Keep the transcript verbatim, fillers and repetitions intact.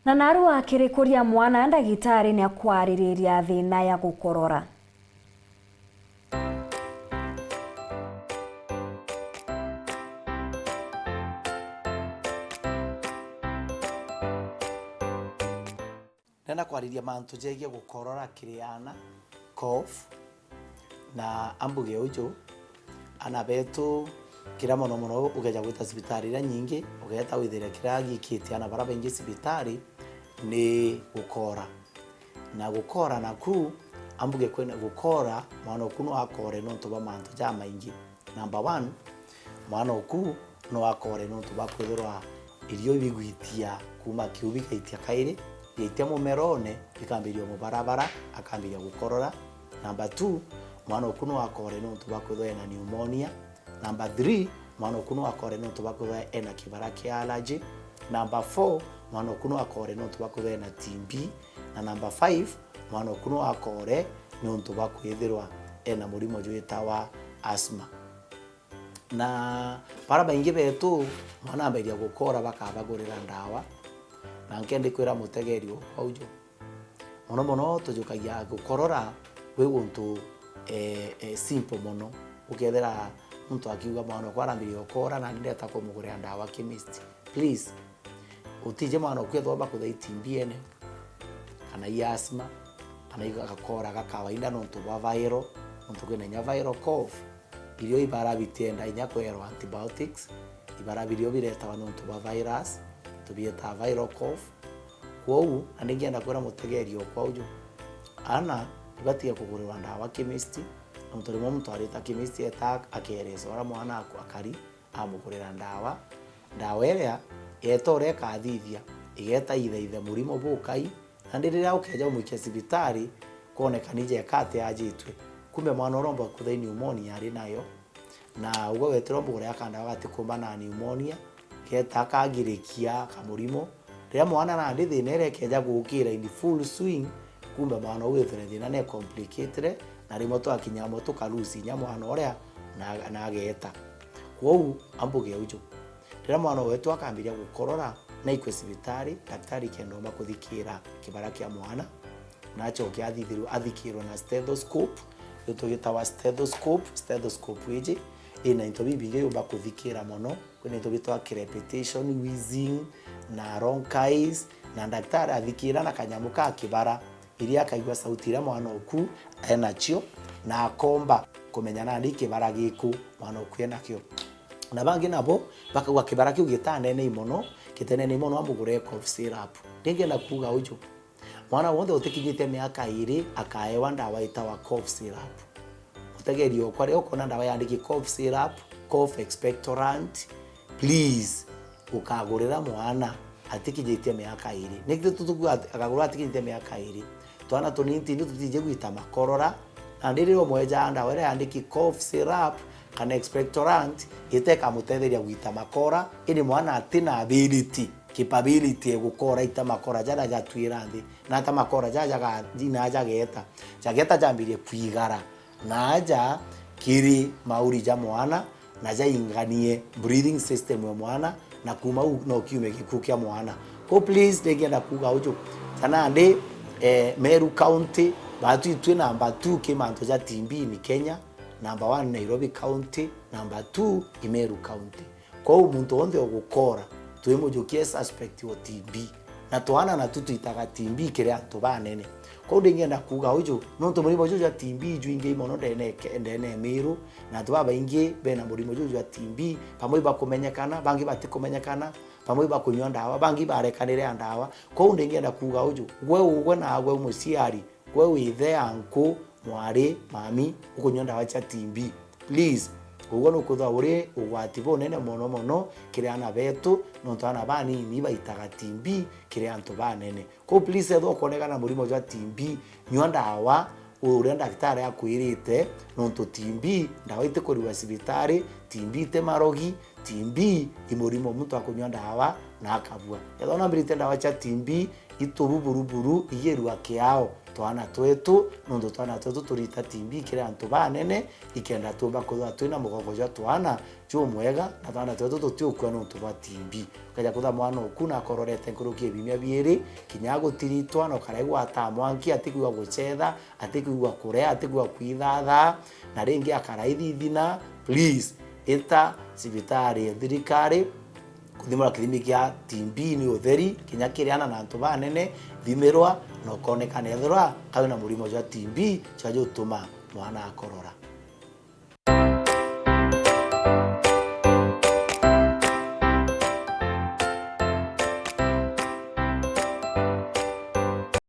Na narua akirikuria mwana, ndagitari ni akwaririria thina ya gukorora. Ndenda kwariria mantu jegie gukorora kiri aana, cough, na ambuge uju, aana betu, kiria mono mono ugeja gwita cibitari iria nyingi, ugeeta withire kiria gikitie aana baria baingi cibitari ni gukora. Na gukora naku, ambuge kwina gukora, mwana oku no akore nontu bwa mantu jamaingi. Number one, mwana oku no akore nontu bwa kwithirwa irio ibigwitia kuuma kiu bigaitia kairi, biaitia mumerone, bikambiria mubarabara, akambiria gukorora. Number two, mwana oku no akore nontu bwa kwithirwa ena pneumonia. Number three, mwana oku no akore nontu bwa kwithirwa ena kibara kia allergy. Number four, mwana oku no akore nontu bwa kwithirwa ena T B. Na number five, mwana oku no akore nontu bwa kwithirwa ena murimo jwitawa asthma. Na bara baingi betu, mwana amberia gukora bakabagurira ndawa, na nkendi kwira mutegeri okwa uju, mono mono tujukagia gukorora gwi guntu, eh, eh, simple mono. Ukethira muntu akiuga, "Mwana okwa arambirie gukora, na ndenda kumugurira ndawa chemist." Please, utije mwana oku ethwa bakuthai T B ene, kana i asthma, kana i gakora ga kawaida nontu bwa viral, nontu kwina inya viral cough. Irio ibara bitienda inya kwerwa antibiotics, ibara birio biretawa nontu bwa virus, tubietaga viral cough. Kwou, na ningienda kwira mutegeri okwa uju, aana ibatige kugurirwa ndawa chemist, nontu rimwe muntu arita chemist eta akeresa uria mwana aku akari, amugurira ndawa. Ndawa iria yeta uria ikathithia, igeta ithaithe murimo bukai, nandi riria ukeja umwikia cibitari, kwonekani jeka ati ajitwe. Kumbe mwana uria umba kuthai pneumonia ari nayo, na ugwe wetirwa mbugure ya kandawa gatikumba na pneumonia, geta kagirikia kamurimo. Riria mwana nandi thina iria ikeja gukira in full swing, kumbe mwana uu withire thina ni complicated, na rimwe twakinya amwe tukalusi inya mwana uria na, na ageta. Kwou, ambuge uju. Riria mwana wetu akambiria gukorora, na ikwe cibitari, daktari kenda omba kuthikira kibara kia mwana, na acoke athithirwe, athikirwe na stethoscope, iyo tugitawa stethoscope. Stethoscope iji ina into bibingi yumba kuthikira mono. Kwina into bitwa crepitation, wheezing, na rhonchies, na daktari athikira na kanyamu ka kibara, iria akaigua sauti iria mwana oku enacio, na akomba kumenya nandi kibara giku mwana oku enakio. Na bangi nabo bakaigua kibara kiu gitanenei mono, gitenenei mono, amugure cough syrup. Ndingenda kuuga uju, mwana wonthe utikinyite miaka iiri akaewa ndawa itawa cough syrup. Mutegeri okwa, riria ukona ndawa yandiki cough syrup, cough expectorant, please, ukagurira mwana atikinyitie miaka iiri. Niki tukuga ati akagurwa atikinyitie miaka iiri? Twana tunini tindi tutiji gwita makorora, nandi riria umwejaa ndawa iria yandiki cough syrup kana expectorant, itekamutetheria gwita makora, indi mwana atina ability, capability ya gukora ita makora jaria jatwira nthi, na ata makora jaja jaga-, jina jageeta, jageeta jambirie kwigara na aja kiri mauri ja mwana, na jainganie breathing system ya mwana, na kuma u no kiume gikuo kia mwana. Ko please, ndingienda kuuga uju, ja nandi, eh, Meru County, batu itwi number two ki mantu ja T B in Kenya, number one Nairobi County, number two i Meru County. Kwou muntu wonthe ugukora, twimujukie suspect o T B. Na twana natu twitaga T B kiri antu banene. Kwou ndingienda kuuga uju, nontu murimo juju jwa T B jwingi mono ndene ke-, ndene Miru, na antu babaingi bena murimo juju jwa T B, bamwe ibakumenyekana, bangi batikumenyekana, bamwe ibakunywa ndawa, bangi ibarekanire ya ndawa. Kwou ndingienda kuuga uju, gwe ugwe na gwe muciari, gwe withe, anku, mwari, mami, ukunywa ndawa cia T B, please, ugwe nukwithwa uri ugwati bunene mono mono kiri aana betu, nontu aana banini baitaga T B kiri antu banene. Kwou please, ethwa ukonekana na murimo jwa T B, nyua ndawa uria ndagitari akwirite, nontu T B ndawa itikurigwa cibitari, T B ti marogi, T B i murimo muntu akunywa ndawa na akabua. Ethwa nambirite ndawa cia T B, itubu buruburu igirua kiao twana twetu, nontu twana twetu turita T B kiri antu banene, ikenda tuumba kwithirwa twina mugongo jwa twana jumwega, na twana twetu tutiukua nontu bwa T B. Ukeja kwithirwa mwana uku na akororete nkuruki ibimia biiri, kinya agutiritwa na ukaraigua ataa mwanki, atikwigua gucetha, atikwigua kurea, atikwigua kwithathaa, na ringi akara ithithina, please, ita cibitari ya thirikari, kuthimwa kithimi kia T B ni utheri, kinya kiri ana na antu banene, thimirwa na ukonekana ethirwa kawi na murimo jwa T B, jwa jutuma mwana akorora.